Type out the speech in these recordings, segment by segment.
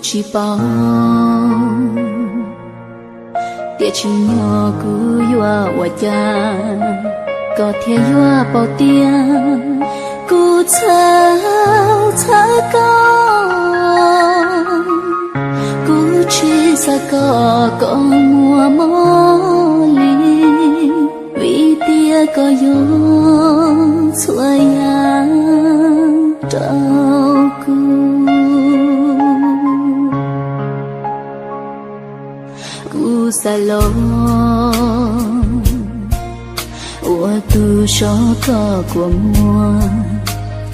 Tsis paub tias tsim nyog kuv yuav ua cas koj thiaj yuav paub tias kuv txhawj txhawj koj. Kuv tsis xav kom koj muaj mob li, vim tias koj yog txhua yam rau kuv. Kuv xav los ua tus so koj kua muag,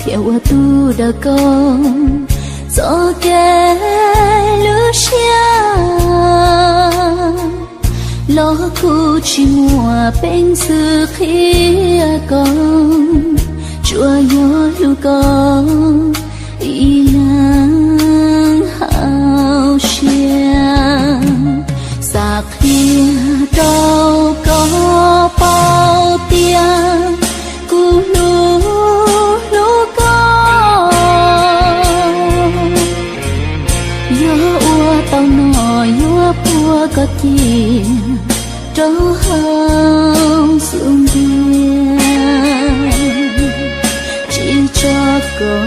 thiab ua tus daws koj txoj kev hlub siab. Los kuv tsis muaj peev xwm qhia koj, tsuas yog hlub koj ib leeg hauv siab. Xav qhia rau koj paub tias kuv hlub hlub koj. Yog ua tau no yuav puag koj cia rau hauv xub ntiag, tsis tso koj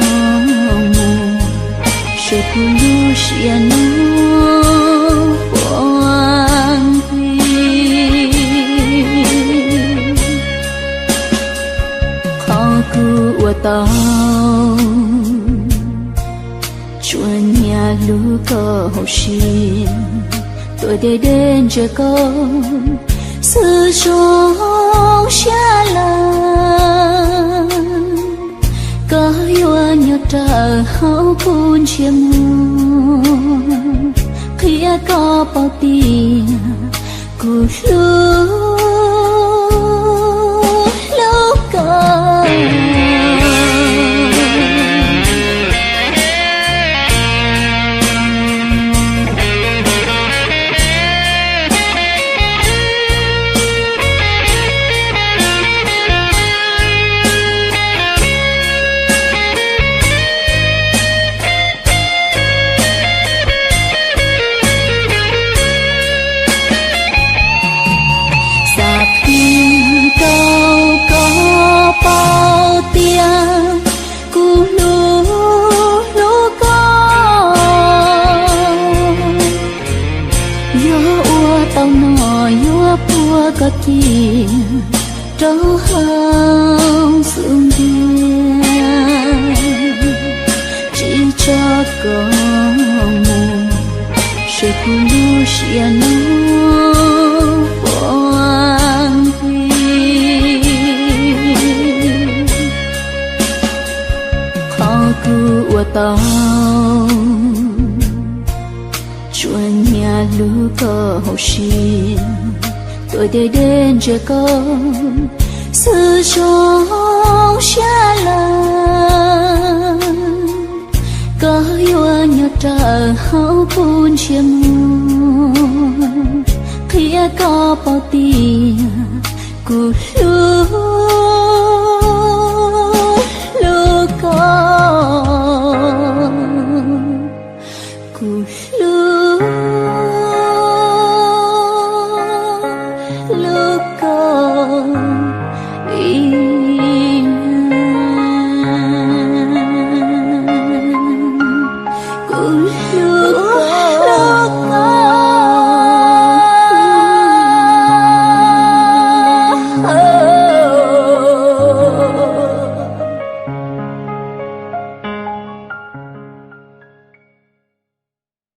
mus, saib kuv lub siab no puas nqig. Qhov kuv ua tau tsuas nyiam hlub koj hauv siab, tuaj deb deb ntsia koj xwb zoo siab lawm. Koj yuav nyob rawm hauv kuv ntsej muag, qhia koj paub tias kuv hlub hlub koj. Xav qhia rau koj paub tias kuv hlub hlub koj. Yog ua tau no yuav puag koj cia rau hauv xub ntiag, tsis tso koj mus, saib kuv lub siab no puas nqig. Qhov kuv ua tau tsuas nyiam hlub koj hauv siab, tuaj deb deb ntsia koj xwb zoo siab lawm. Koj yuav nyob rawm hauv kuv ntsej muag, qhia koj paub tias kuv hlub